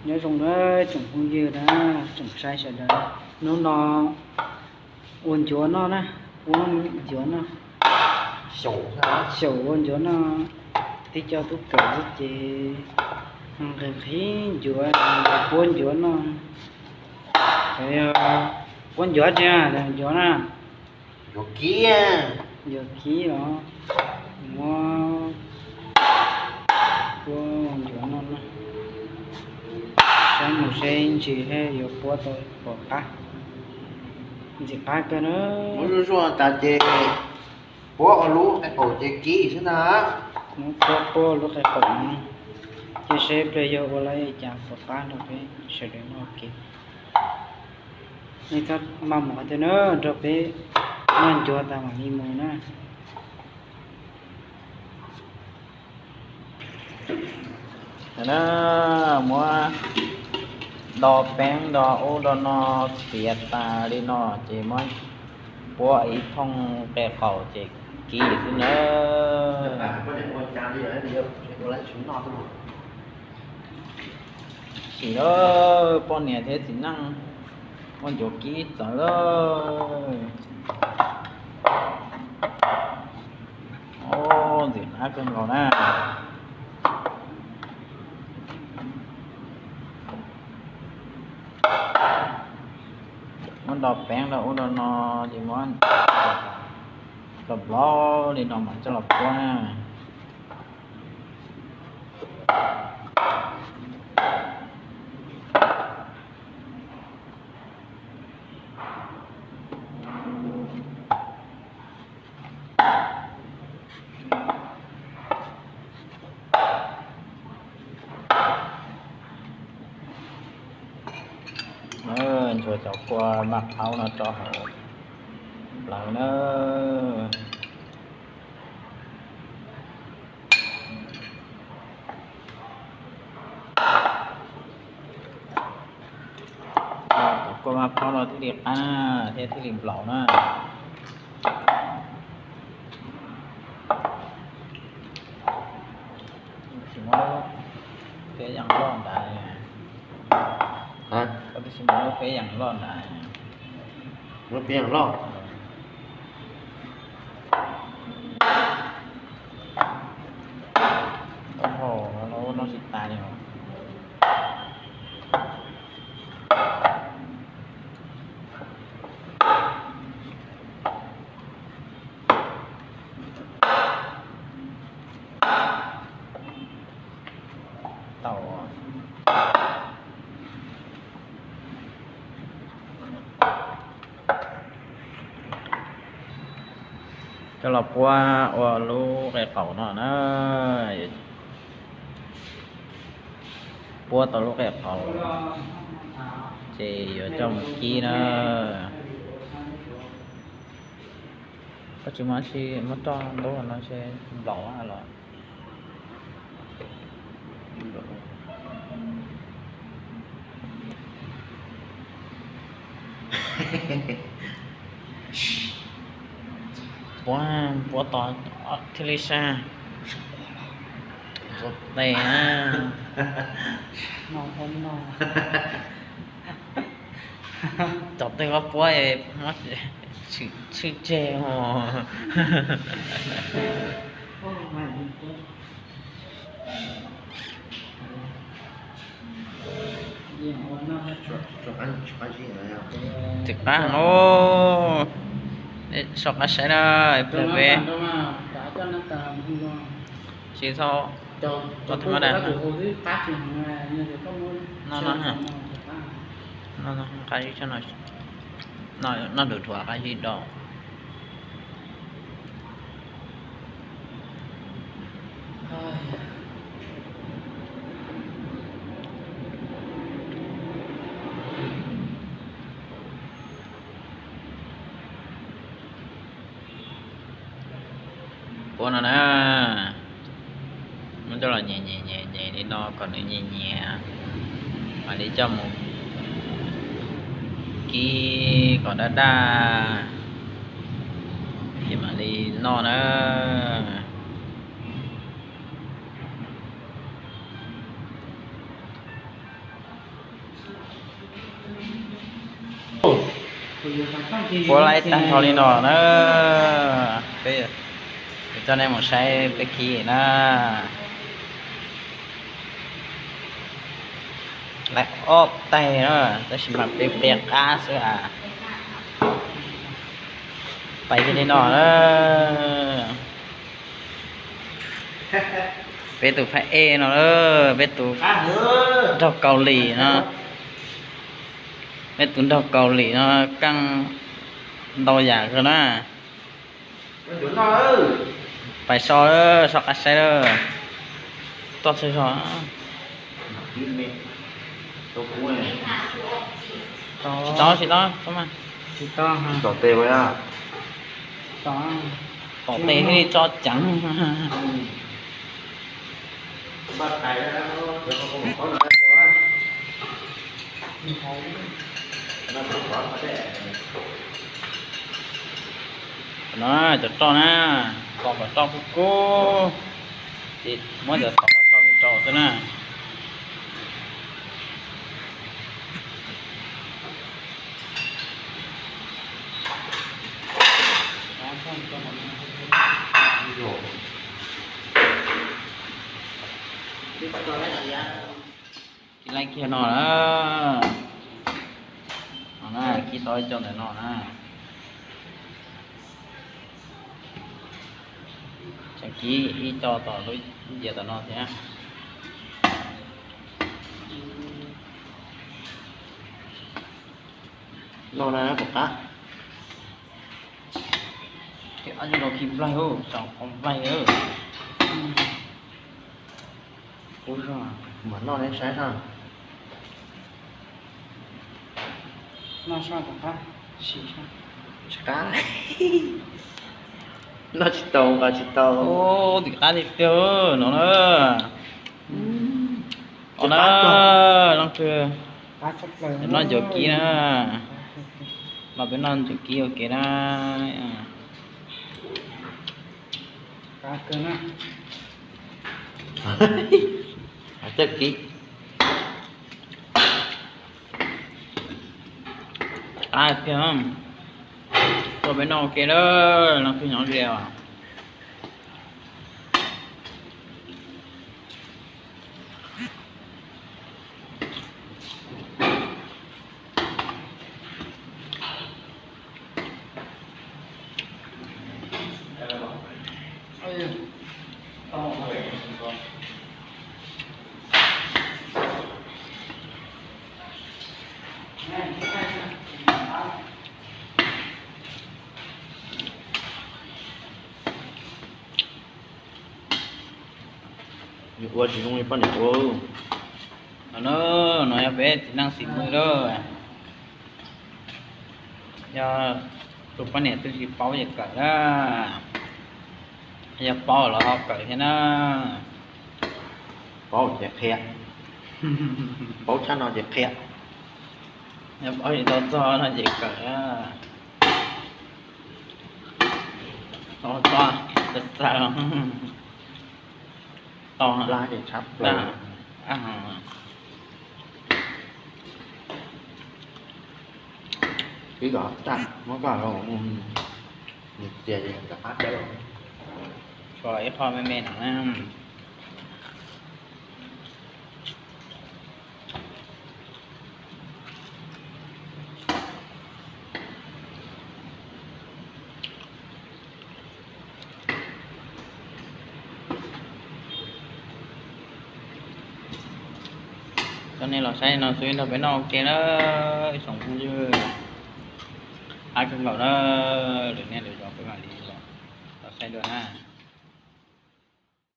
Nyob zoo na tsoom phooj ywg na, tsoom saib sawv daws, hnub no ua ncuav noj na, ua ncuav noj, xyaum ua ncuav noj, tib co tub kawm xwb ces nqhis nqhis ncuav, puab ncuav noj. Puab ncuav tsi, ncuav na, ncuav kib os, muab puab ncuav noj na, saib mus seb ntsis yuav puab tau puas qab, ntxim qab kawg na. Muab zuaj zuaj tas ces puab ua lub qe qaum ces kib xwb ntag. Muab puab puab lub qe qaum no, cia seb pliag yog ua li cas puas qab rau peb sawv daws noj ua ke. Nej txhob maj mus qhov twg na, nrog peb noj ncuav tas mam li mus na. Na, muab do peeb do ub do no txiav tas li no ces muab puab ib thooj qe qaum ces kib xwb na. Sim lawm, poj niam thiab txiv neej muab ncuav kib txawv lawm. Ntxim qab kawg nkaus na. Muab do peeb do ub do no ces muab do nplaum li no mas coj los puab na. Ntxuav cov kua maj qhaub no rau hauv plawv na. Cov kua maj qhaub no thiaj li qab thiab thiaj li nplaum na. Tab sis muab lub phiab yees loj ntawd. Tab sis muab lub phiab yees loj ntawd. Lub phiab yees loj. Taub hau no noj tsis tas li os. Tau. Coj los puab ua lub qe qaum no na. Puab tau lub qe qaum ces yuav coj mus kib na. Koj tsis muab, tsis muab roj ntub no seb nplaum los. Puab, puab tod thiaj li sab. Tes na. Cov twg koj puab tshwm tseg os. Txiv qab no, so qab saib na, peb tsis txhob, txhob tham ma da. No, no, qab zib, no, noj dhuav dhuav qab zib do. Puab no na, muab coj los nyem nyem nyem nyem li no kom nws nyias nyias, mam li coj mus kib kom daj daj, ces mam li noj na. Puab laib tag nrho li no na. Peb coj nej mus saib peb khi na. Laib ob taig na, tab sis mas peb pliag qab xwb as. Pais kiag li no na. Peb tus phab ej no, peb tus nraug Kaus Lim no, peb tus nraug Kaus Lim no kaaj ntau yam kawg na. Pais so, so qab saib lawm. Toj txhua zog. Tsis tau, tsis tau, tsis tau. Tom tes thiaj li tso ceev. No cov roj na, tom kom roj kub kub, ces muab cov tod los rau rau xwb na. Khi laib kiag no na. No na, khi tau ib co ntawm no na. Tseem khi ib co tom lub nciab tom no thiab. No na, tom qab. Ces ob yug los khi nplaig, tsaus qhov nplaig. Ub, mam noj neb saib sab. Tsis qab. Noj tsis tau, nqa tsis tau. Tim qab tiag tiag no na. Os na, leej twg noj ncuav kib na, los peb noj ncuav kib ua ke na. Coj kib. Qab tiag, tuaj peb noj ua ke na, leej twg nyob ze os. Nws ua tsis zoo li poj niam ua. No, no yog peb txiv neej xim mws lawm. Yog tus poj niam twg tsis paub ces kawm na. Yog paub los ho kawm thiab na. Paub ces qhia, paub tshaj no ces qhia. Yog paub tsis tau txog no ces kawm na. Txaus, txaus, txaus. Tau, ib kom tag muab koj, nws txias ces rov qab cawb. Tshuav ib qho me me no na. Coj nej los saib no xwb, nrog peb noj ua ke na, ib tsoom phooj ywg. Qab kawg nkaus na, lwm niaj lwm zaus peb mam li los saib dua na.